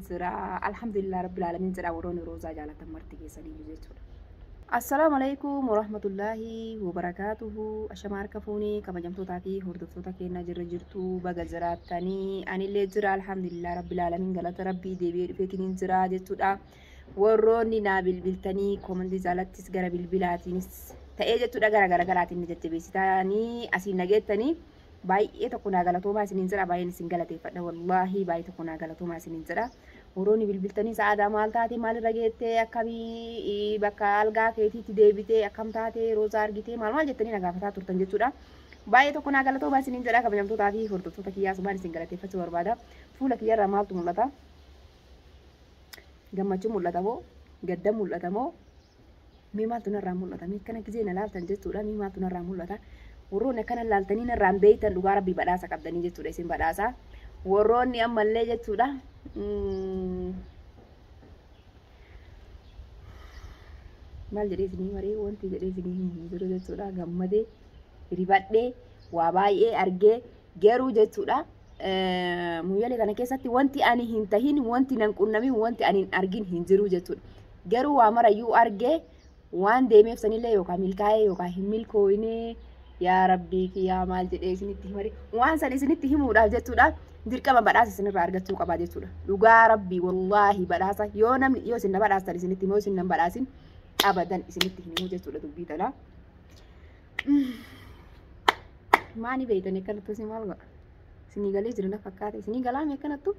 Jira alhamdulillah rabbil alamin jedha warroonni Roozaa jaalatan marti keessaniyyuu jechuudha. Assalaamu alaikum warahmatullaahi wabarakaatuhu. Ashama harka fuunee kabajamtootaa fi hordoftoota keenya jirra jirtu baga jiraattanii anillee jira alhamdulillah rabbil alamin galata rabbii deebi'ee dhufeetiin jira jechuudha. Warroonni naa bilbiltanii koomantii jaalattis gara bilbilaatiinis ta'ee jechuudha gara garagaraatiin ni jajjabeessitanii asiin nageettanii baay'ee tokko naa galatoomaa isiniin jedha baay'een isin galateeffadha wallaahi baay'ee tokko naa galatoomaa isiniin jedha. Warroonni bilbiltanii sa'aadaa maal taate maalirra geettee akkamii bakka algaa keetiitti deebitee akkam taate Roozaa argitee maal maal jettanii na gaafataa turtan jechuudha. Baay'ee tokko naa galatoomaa isiniin jedha kabajamtootaa fi hordoftoota kiyyaa sumaan isin galateeffachuu barbaada. Fuula kiyyarraa maaltu mul'ata? Gammachuu mul'ata moo? Gadda mul'ata moo? Mee maaltu narraa mul'ata? Mee akkana gizee na laaltan jechuudha. Mee maaltu narraa mul'ata? Warroonni akkana laaltanii narraan beeytan dhugaa rabbii badhaasa qabdanii jechuudha isin badhaasa. Warroonni ammallee jechuudha. Maal jedhee isinii maree wanti jedhee isinii himu jiru jechuudha. Gammadee rifadhee waa baay'ee argee garuu jechuudha. Muyyalee kana keessatti wanti ani hin tahin wanti nan qunnamin wanti ani hin argin hin jiru jechuudha. Garuu waa marayyuu argee waan deemeef sanillee yookaan milkaa'ee yookaan hin milkooyne yaa rabbii kiyyaa maal jedhee isinitti himare waan san isinitti himuudhaaf jechuudha dirqama badhaasa isinirraa argachuu qabaa jechuudha. Dhugaa rabbii wallaahi badhaasa yoo namni yoo isin na badhaastan isinitti himu yoo isin nan badhaasin abadan isinitti hin himu jechuudha dubbii tana. Maani beeytanii akkanattu isin maal godha? Isinii galee jiru na fakkaata isinii galaame akkanattu.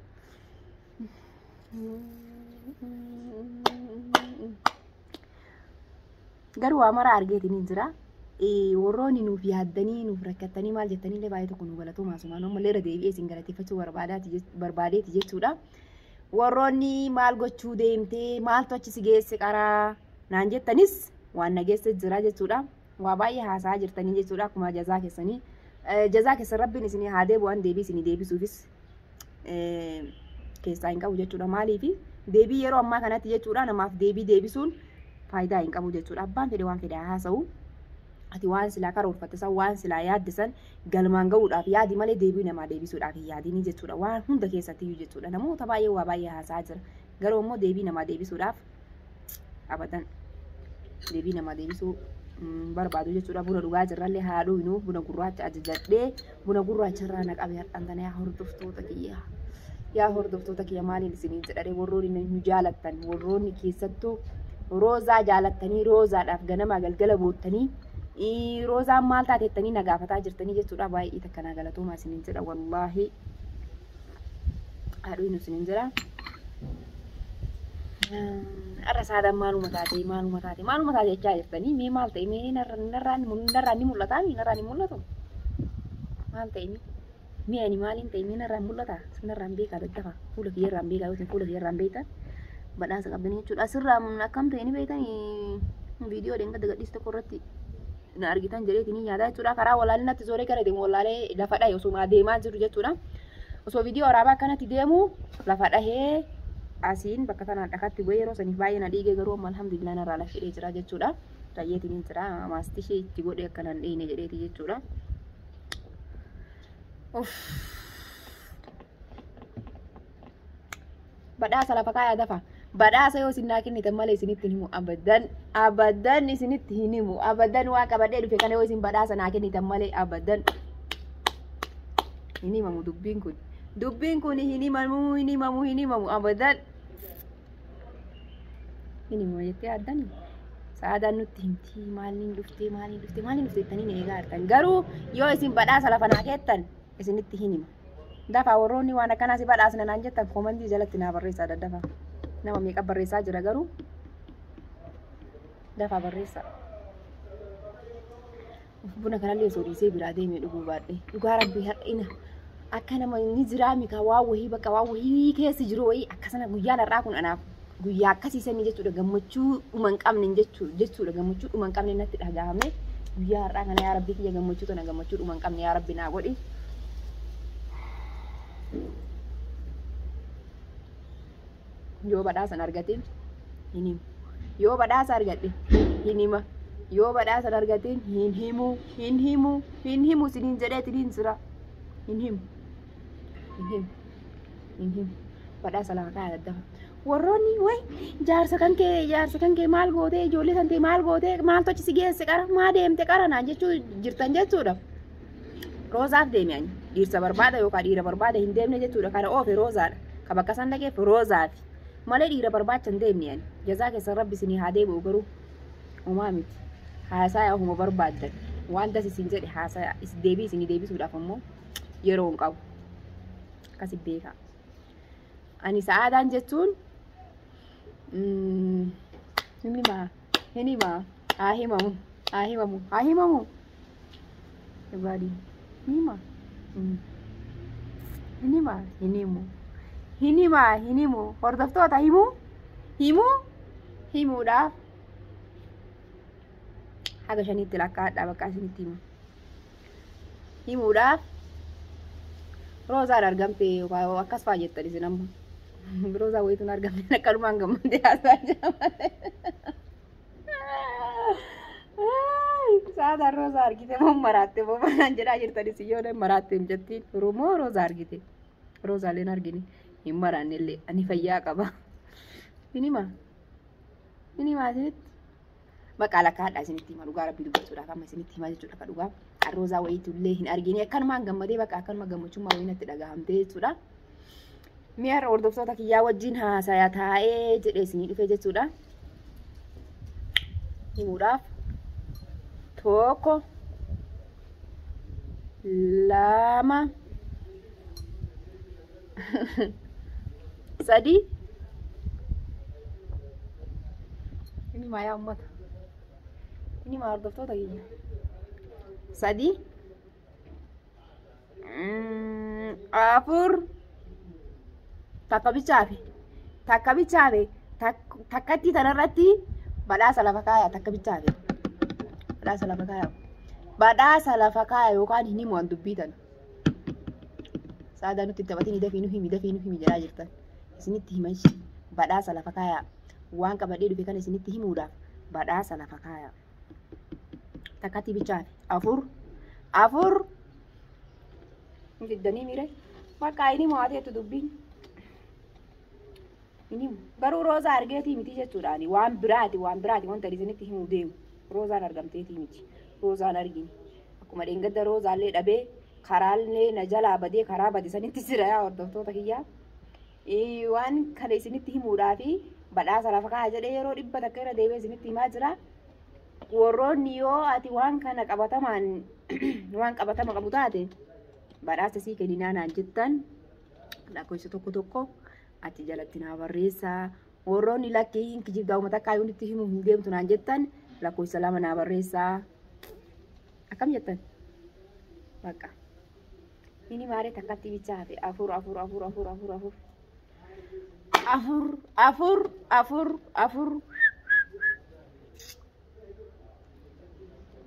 Garuu waa mara argeetiin hin jira. Warroonni nuuf yaaddanii nuuf rakkattanii maal jettanii illee baay'ee tokko nu galatoomaa sumaan ammallee irra deebi'ee isin galateeffachuu barbaadeeti jechuudha. Warroonni maal gochuu deemtee maaltu achi si geesse qaraa naan jettanis waan na geesse jira jechuudha. Waa baay'ee haasa'aa jirtanii jechuudha akkuma jazaa keessanii. Jazaa keessan rabbiin isinii haa deebi'u deebii isinii deebisuufis keessaa hin qabu jechuudha. Maaliif deebii yeroo ammaa kanatti jechuudha namaaf deebii deebisuun faayidaa hin qabu jechuudha. Abbaan fedhe waan fedhe haasa'u. Ati waan silaa karoorfatte san waan silaa yaadde san galmaan ga'uudhaaf yaadi malee deebii namaa deebisuudhaaf hin yaadini jechuudha. Waan hunda keessattiyyuu jechuudha. Namoota baay'ee waa baay'ee haasa'aa jira. Garuu immoo deebii namaa deebisuudhaaf abadan deebii namaa deebisuu barbaadu jechuudha. Buna dhugaa jirrallee haa dhugnu buna gurraacha ajajadhee buna gurraacha irraa na qabe har'aan tana yaa hordoftoota kiyya. Yaa hordoftoota kiyya maaliin isiniin jedhare warroonni nu jaalattan warroonni keessattuu Roozaa jaalattanii roozaadhaaf ganamaa galgala boottanii roozaan maal taatettanii na gaafataa jirtanii jechuudha. Baay'ee takka naa galatoomaa isiniin jedha wallaahi. Haadhuun isiniin jedha. Har'a saadaan maaluma taate maaluma taate maaluma taate jechaa jirtanii mee maal ta'e mee narraan ni mul'ataa narraan hin mul'atu maal ta'e mee ani maaliin ta'e mee narraan mul'ata narraan beekaa daddafa fuula kiyyarraan beekaa yookiin fuula kiyyarraan beektan badhaasa qabdanii jechuudha. Asirraa akkam ta'e ni beektanii viidiyoo dheengadda gadhiis tokko irratti na argitan jedheetiin yaadaa jechuudha. Karaa walaalinatti zooree gara deemu walaalee lafa dhahe osoo deemaa jiru jechuudha. Osoo viidiyoo waraabaa akkanatti deemu lafa dhahee asiin bakka tanaan dhakatti bu'ee yeroo saniif baay'ee na dhiigee garuu amma alhamdulillah narraa lafidhee jira jechuudha. Tayyeetiin jira maastishee itti godhee akka nan dhiine jedheeti jechuudha. Uff. Badhaasa lafa kaayaa dafa. Badhaasa yoo isin naa kennitan malee isinitti hin himu abadan abadan isinitti hin himu abadan waa qabadhee dhufe kana yoo isin badhaasa naa kennitan malee abadan hin himamu dubbiin kun. Dubbiin kun hin himamu hin himamu hin himamu abadan hin himamu jettee yaaddanii. Sa'aadaan nutti himtii maaliin dhuftee maaliin dhuftee maaliin dhuftee jettanii na eegaa jirtan. Garuu yoo isin badhaasa lafa naa keettan isinitti hin hima. Dafaa warroonni waan akkanaa si badhaasna naan jettan koomantii jalatti naa barreessaa daddafaa. Nama meeqa barreessaa jira garuu dafaa barreessaa. Buna kanallee osoo dhiisee biraa deemee dhuguu baadhe. Dhugaa rabbii har'ina akka nama inni jiraa mika waa wahii bakka waa wahii keessa jiru wahii akkasana guyyaan har'aa kun anaaf guyyaa akkasii sanii jechuudha gammachuu dhuma hin qabne jechuudha gammachuu dhuma hin qabne natti dhagahame guyyaa har'aa kana yaa rabbii kiyya gammachuu tana gammachuu dhuma hin qabne yaa rabbi naa godhi. Yoo badhaasa hin argatin hin himu. Yoo badhaasa argadhe hin hima. Yoo badhaasa hin argatin hin himu hin himu hin himu isiniin jedheetiin hin jira. Hin himu. Hin himu. Hin himu. Badhaasa lafa kaaya daddafa. Warroonni way jaarsa kan kee maal gootee ijoollee kan kee maal gootee maaltu achi si geesse qara maa deemte qara naan jechuu jirtan jechuudha. Roozaaf deeme ani dhiirsa barbaada yookaan dhiira barbaada hin deemne jechuudha. Kana oofe roozaadha. Ka bakka san dhaqeef roozaafi. Malee dhiira barbaacha hin deemne ani. Jazaa keessan rabbi isinii haa deebi'u garuu homaa miti. Haasaa ofuma barbaaddan. Waan das isin jedhe haasaa deebii isinii deebisuudhaaf ammoo yeroo hin qabu. Akkasi beekaa. Ani sa'aadaan jechuun hin himaa hin himaa haa himamu haa himamu haa himamu. Everybody hin himaa hin himaa hin himu hin himaa hin himu hordoftoota himuu himuu himuudhaaf haga shaniitti lakkaa'adhaa bakka isinitti himu. Himuudhaaf roozaan argamte yookaan akkas fa'aa jettan isin amma. Roozaa wayituun argamte akkanumaan gammadee haasaa jira malee. Sa'aataan roozaa argite moo maraatte moo manaan jedhaa jirtan isin yoo maraatte hin jettiin moo roozaa argite. Roozaaleen argine hin maraanne illee ani fayyaa qaba. Hin himaa. Hin himaa isinitti. Maqaa lakkaadhaa isinitti hima dhugaa rabbii dubbachuudhaaf amma isinitti hima jechuudha ka dhugaa. Roozaa wayiitu illee hin argine akkanumaan gammadee bakka akkanuma gammachummaa wayii natti dhagahamtee jechuudha. Mi'a har'a hordoftoota kiyyaa wajjin haasaya taa'ee jedhee isinii dhufe jechuudha. Himuudhaaf 1 2 3 Ini maya uummata. Ini maa hordoftoota kiyya. 3 4 takka bichaafe takka bichaafe takkatti tanarratti badhaasa lafa kaaya takka bichaafe badhaasa lafa kaaya badhaasa lafa kaaya yookaan hin himu an dubbii tana. Saadaa nutti taphatiin dafii nu himi dafii nu himi jedhaa jirtan isinitti himan badhaasa lafa kaaya waan qabadhee dhufe kana isinitti himuudhaaf badhaasa lafa kaaya. Takkatti bichaafe 4 4 diddanii miire bakka inni mo'ateetu dubbiin. Inni garuu roozaa argeetii miti jechuudhaani waan biraati wanta isinitti himuu deemu roozaan argamteetii miti roozaan argini akkuma dheengadda roozaallee dhabee karaallee na jalaa badee karaa bade sanitti jira yaa hordoftoota kiyyaa waan kana isinitti himuudhaafi badhaasa lafa kaa'aa jedhee yeroo 100 irra deebi'ee isinitti himaa jira. Warroonni yoo ati waan kana qabatamaan waan qabatama qabu taate badhaasa sii kenninaa naan jettan lakkoofsa 1 1 achi jalatti naa barreessaa. Warroonni lakkii hin kijibdaa uummata akka ayyuun itti himuu hin deemtu naan jettan lakkoofsa 2 naa barreessaa. Akkam jettan? Bakka. Inni maaree takkatti bichaafe 4 4 4 4 4 4 4 4 4 4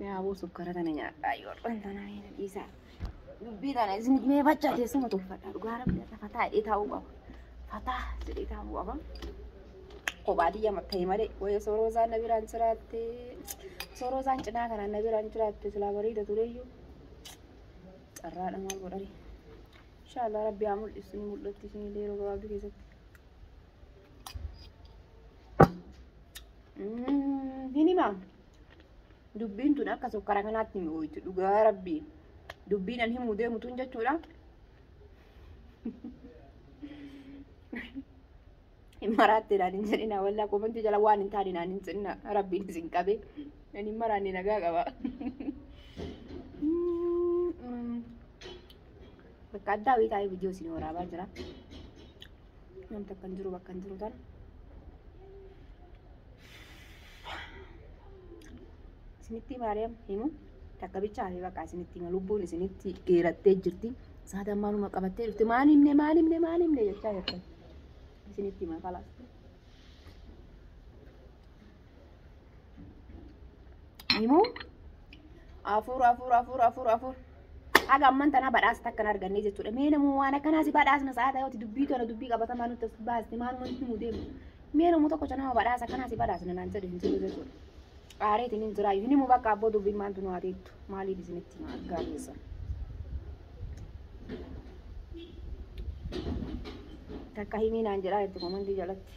Yaa boo sukkara tana nyaadhaa yoo tana dhiisaa. Dubbii tana isin mee bachaa teessuma tolfadha. Dhugaa rabbi irra fataa jedhee taa'uu qaba. Fataa jedhee taa'uu qaba. Kophaa xiyya ta'e malee wayii osoo roozaan na biraan jiraatte osoo roozaan cinaa kanaan na biraan jiraatte silaa bareeda tureyyuu carraadha maal godhani. Inshaallah rabbi haa mul'isu ni mul'atti isinillee yeroo gabaabduu keessatti. Hin himaa. Dubbiin tun akka sukkara kanaatti mi'ooyti dhugaa rabbii. Dubbiin an himuu deemu tun jechuudha. Hin maraatte naan hin jedhina wallaa komantii jala waan hin taane naan hin jedhina rabbiin isin qabe. Ani hin maraanne nagaa qaba. Bakka addaa wayii taa'ee viidiyoo isin waraabaa jira. Namni akka hin jiru bakka hin jiru tana. Isinitti Maariyaam himu takka bichaa fi bakka isinitti hima lubbuun isinitti dheerattee jirti. Saadaan maaluma qabattee dhufte maal himne maal himne maal himne jechaa jirtan. Isinitti hima kalaas. Himu 4 4 4 4 4 haga amman tanaa badhaasa takkan arganne jechuudha. Mee namuu waan akkanaas badhaasna sa'aataa yooti dubbii tana dubbii qabatamaa nutti as baaste maaluma nutti himuu deemu. Mee namuu tokko nama badhaasa akkanaas badhaasna naan jedhu hin jiru jechuudha. Aareetiin hin jiraayu hin himu bakka abboo dubbiin maaltu nu hateettu maaliif isinitti hima argaa keessa. Takka himii naan jedhaa jirti komantii jalatti.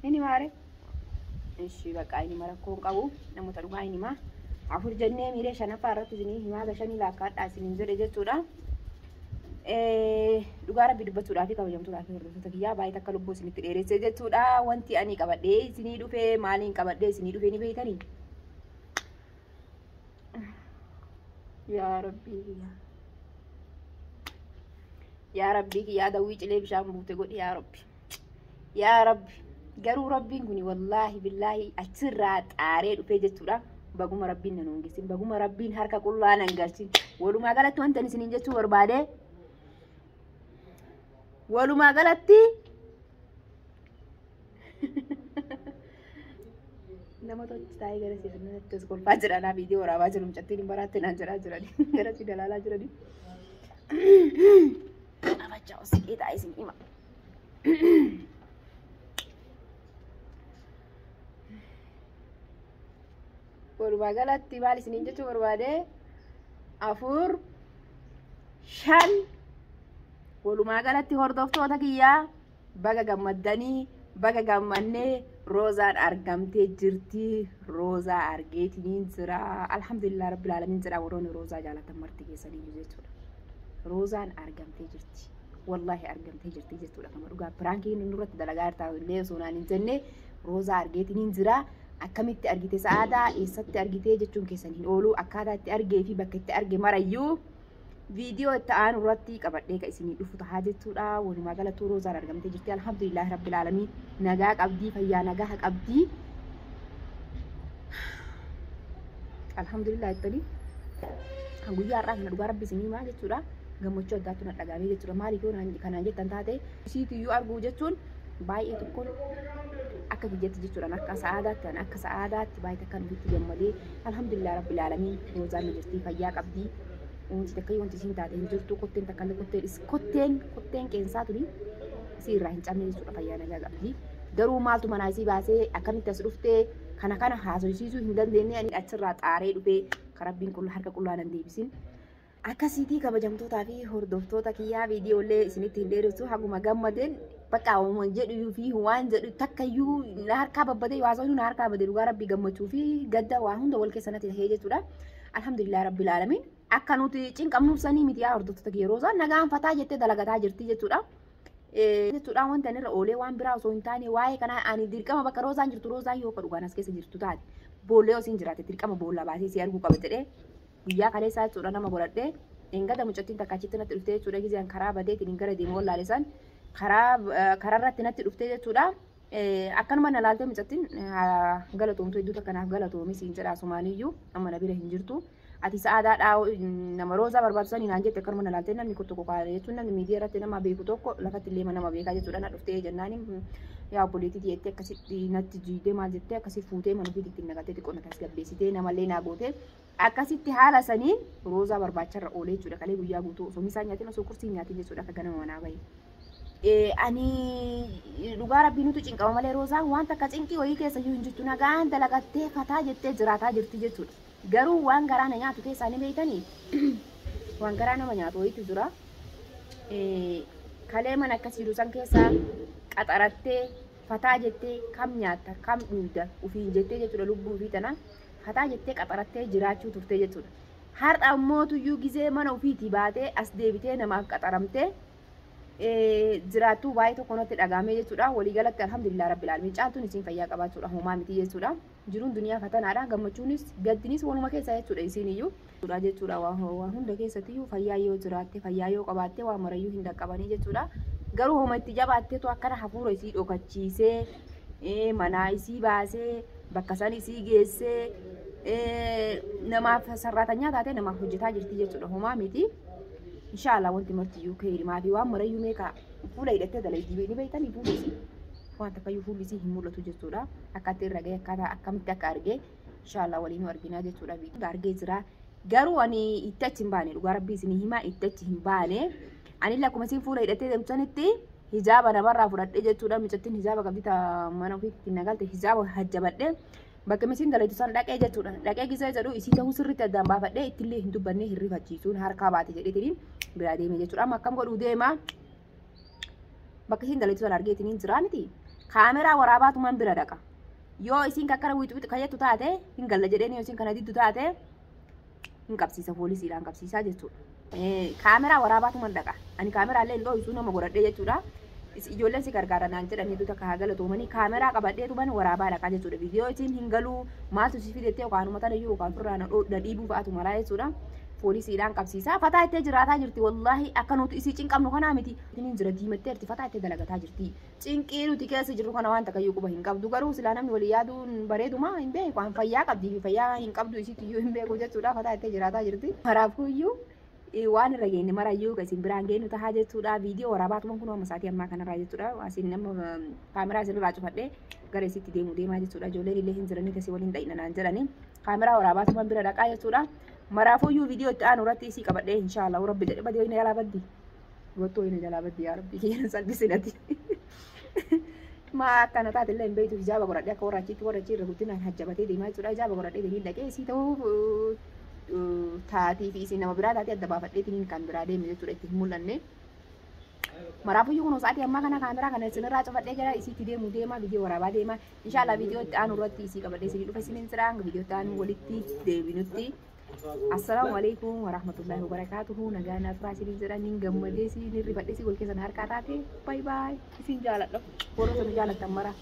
Inni maare? Ishi bakka inni rakkoo hin qabu. Namoota dhugaa inni himaa. 4 jennee miiree 5ffaa irratti isinii himaa gashanii laakkaadhaa isiniin jedhe jechuudha. Dhugaa rabbi dubbachuudhaa fi kabajamtuudhaa fi hordoftoota kiyyaa baay'ee takka lubbuu isinitti dheeressee jechuudha. Wanti ani qabadhee isinii dhufee maaliin qabadhee isinii dhufee ni beektanii? Yaa Rabbii kiyyaa. Yaa Rabbii kiyyaa dawwii cilee bishaan buute godhi yaa Rabbi. Yaa Rabbi. Garuu Rabbiin kuni wallaahi billaahi achirraa xaaree dhufee jechuudha. Baguma Rabbiin nan hongeessin, baguma Rabbiin harka qullaa nan galchin. Walumaa galatti wanta ani isiniin jechuu barbaade walumaa galatti nama tokko taa'ee gara si natti as kolfaa jira naa viidiyoo waraabaa jiru mucattiin hin baraatte naan jedhaa jirani gara si dalaalaa jirani. Abachaa osii taa'ee isin hima. Walumaa galatti maal isiniin jechuu barbaade 4 5 walumaa galatti hordoftoota kiyyaa baga gammaddanii baga gammannee Roozaan argamtee jirti. Roozaa argeetiniin jira. Alhamdulillah rabbil aalamiin jedha warroonni Roozaa jaalatan marti keessaniyyuu jechuudha. Roozaan argamtee jirti. Wallaahi argamtee jirti jechuudha. Kama dhugaa piraankii nurratti dalagaa jirta illee osoo naan hin jenne Roozaa argeetiniin jira. Akkamitti argite sa'aadaa eessatti argite jechuun keessan hin oolu. Akkaataa itti argee fi bakka itti arge marayyuu viidiyoo itti aanu irratti qabadhee kan isinii dhufu tahaa jechuudha. Walumaa galatti Roozaan argamtee jirti. Alhamdulillah rabbil aalamiin. Nagaa qabdii, fayyaa nagaa qabdii. Alhamdulillah jettanii guyyaa har'aa kana dhugaa rabbi isinii himaa jechuudha. Gammachuu addaatu na dhagaamee jechuudha. Maaliif yoo kanaan jettan taate isiitiyyuu arguu jechuun baay'ee tokkoon akka kiyyatti jechuudha. Akka sa'aadaatti akka sa'aadaatti baay'ee takkaan ofitti gammadee alhamdulillah rabbil aalamiin. Roozaan ni jirti, fayyaa qabdii. Wanti takka wanti isiin taate hin jirtu. Kotteen takka illee kotteen kotteen qeensaa tuni isii irraa hin cabne jechuudha. Fayyaa nagaa qabdi. Garuu maaltu manaa isii baasee akkamitti as dhuftee kana kana haasofsiisuu hin dandeenye ani achirraa xaaree dhufee kan rabbiin qullaa harka qullaa nan deebisin. Akkasiitii kabajamtootaa fi hordoftoota kiyyaa viidiyoolee isinitti hin dheeressu haguma gammadeen bakka waan jedhu fi waan jedhu takkayyuu na harkaa babbadee haasofnu na harkaa badee dhugaa rabbii gammachuu fi gadda waa hunda wal keessa natti tahee jechuudha. Alhamdulillah rabbil aalamiin. Akka nuti cinqamnuuf sanii miti yaa hordoftoota kiyya Roozaan nagaan fataa jettee dalagataa jirti jechuudha. Jechuudha wanta inni irra oolee waan biraa osoo hin taane waa'ee kanaa ani dirqama bakka Roozaan jirtu Roozaan yoo dhugaan as keessa jirtu taate boollee osoo hin jiraate dirqama boolla baasee si arguu qaba jedhee guyyaa kaleessaa jechuudha nama godhadhee engada mucattiin takka achitti natti dhuftee jechuudha gizeen karaa badeetiin gara deemu wallaale san karaa karaarratti natti dhuftee jechuudha. Akkanuma na laaltee mucattiin galatoomtu hedduu takka naaf galatoomi siin jedha asumaaniyyuu amma na bira hin jirtu. Ati sa'aadaadhaa nama Roozaa barbaadu sanii naan jette akkanuma na laaltee namni tokko kaa'ee jechuun namni miidiyaa irratti nama beeku tokko lafatti illee nama beekaa jechuudha na dhuftee jennaan yaa obboleettii jettee akkasitti natti jiidee maal jettee akkasi fuutee mana ofiitti ittiin naqattee xiqqoo na tasgabbeessitee namallee naa gootee akkasitti haala saniin Roozaa barbaacharra oolee jechuudha kalee guyyaa guutuu osoo misaa nyaatiin osoo qursii nyaatiin jechuudha akka ganama manaa bahe. Ani dhugaa rabbii nutu cinqama malee Roozaan waan takka cinqii wayii keessa iyyuu hin jirtu nagaan dalagattee fataa jettee jiraataa jirti jechuudha. Garuu waan garaa na nyaatu keessaa ni beektanii waan garaa nama nyaatu wayiitu jira. Kalee mana akkas jiru san keessaa qaxarattee fataa jettee kam nyaatta kam dhugda ofiin jettee jechuudha lubbuu ofii tana fataa jettee qaxarattee jiraachuu turte jechuudha. Har'a ammoo tuyyuu gizee mana ofiitii baatee as deebitee namaaf qaxaramtee jiraattuu baay'ee tokko natti dhagaamee jechuudha. Waliigalatti alhamdulillah rabbil aalamiin caaltuun isiin fayyaa qabaachuudha homaa miti jechuudha. Jiruun duniyaa fatanaadha gammachuunis gaddinis waluma keessa jechuudha isiin iyyuu. Jechuudha waa hunda keessatti fayyaa yoo jiraatte fayyaa yoo qabaatte waa marayyuu hin dhaqqabanii jechuudha. Garuu homa itti jabaatteetu akkana hafuura isii dhokachiisee manaa isii baasee bakka san isii geessee namaaf sarraatanyaa taatee namaaf hojjetaa jirti jechuudha homaa miti. Inshallah wanti martiyyuu keerimaa fi waan marayyuu meeqa fuula hidhattee dalagdii ni beektanii fuulli isii waan takkayyuu fuulli isii hin mul'atu jechuudha. Akkatti irra gahee akkaataa akkamitti akka argee inshallah waliin arginaa jechuudha. Argee jira. Garuu ani itti achi hin baane dhugaa rabbii isinii himaa itti achi hin baane. Ani akkuma isiin fuula hidhattee deemtanitti hijaaba namarraa fudhadhee jechuudha. Mucattiin hijaaba qabdi mana ofiitti nagalte hijaaba hajjabadhee bakka misiin dalagdu san dhaqee jechuudha. Dhaqee gisee jedhu isii ta'uu sirriitti addaan baafadhee ittillee hin dubbannee hin rifachiisuun harkaa baate jedheetiin biraa deeme jechuudha. Amma akkam godhuu deema? Bakka isiin dalagdu sana argeetiin hin jiraa miti. Kaameraa waraabaatumaan bira dhaqa. Yoo isiin kakkara wiixu kayyattu taate hin galla jedheen, yoo isiin kana diddu taate hin qabsiisa, poolisiidhaan qabsiisaa jechuudha. Kaameraa waraabaatumaan dhaqa. Ani kaameraallee hin dho'isu, nama godhadhee jechuudha. Ijoolleen si gargaara naan jedhan hedduu takka haa galatoomanii, kaameraa qabadheetuman waraabaa dhaqaa jechuudha. Viidiyoo isiin hin galuu maaltu si fidettee yookaan uummata iyyuu yookaan ofirraa na dhiibuu fa'aatu malaa jechuudha. Poolisiidhaan qabsiisaa. Fataa ittee jiraataa jirti, wallaahi akka nuti isii cinqabnu kanaa miti. Inni jira diimattee jirti, fataa ittee dalagataa jirti. Cinqii nuti keessa jirru kana waan takkayyuu quba hin qabdu, garuu silaa namni walii yaaduun bareeduma hin beeku. Waan fayyaa qabdii fi fayyaa hin qabdu isitti iyyuu hin beeku jechuudha. Fataa ittee jiraataa jirti. Kanaafuu waan irra geenye marayyuu kan isin biraan geenyu tahaa jechuudha. Viidiyoo waraabaatuma kun amma sa'aatii ammaa kanarraa jechuudha. Asiin amma kaameraa isinirraa cufadhee gara isitti deemu deemaa jechuudha. Ijoolleen illee hin jiranii kasii waliin dha'ina naan jedhanii. Kaameraa waraabaatuma bira dhaqaa jechuudha. Maraafuyyuu viidiyoo itti aanu irratti isii qabadhee inshaallah rabbi jedhe badii wayina jalaa baddi. Dubartuu wayina jalaa baddi, yaa rabbi kiyya salphisinati. Maa akkana taate illee hin beektu, hijaaba godhadhee akka warra achiitti warra achii irra guddinaan hajjabatee deemaa jechuudha. Hijaaba godhadhee deemee dhaqee isii ta'uu taatii fi isin nama biraa taatee adda baafadheetiin kan biraa deeme jechuudha, itti hin mul'anne. Maraafuyyuu kun sa'aatii ammaa kana kaameraa kana isinirraa cufadhee gara isiitti deemu deema, viidiyoo waraabaa deema. Inshaallah viidiyoo itti aanu irratti isii qabadhee isinii dhufa isiniin jira. Viidiyoo itti aanu walitti deebinutti. Assalaamu alaikum warahmatullahi wabarakatuhu. Nagaa naa turaa isiniin jedha, niin gammadee isin rifadhee si wal keessan harkaa taate. Bye bye. Isin jaaladha. Warroota nu jaalattan mara.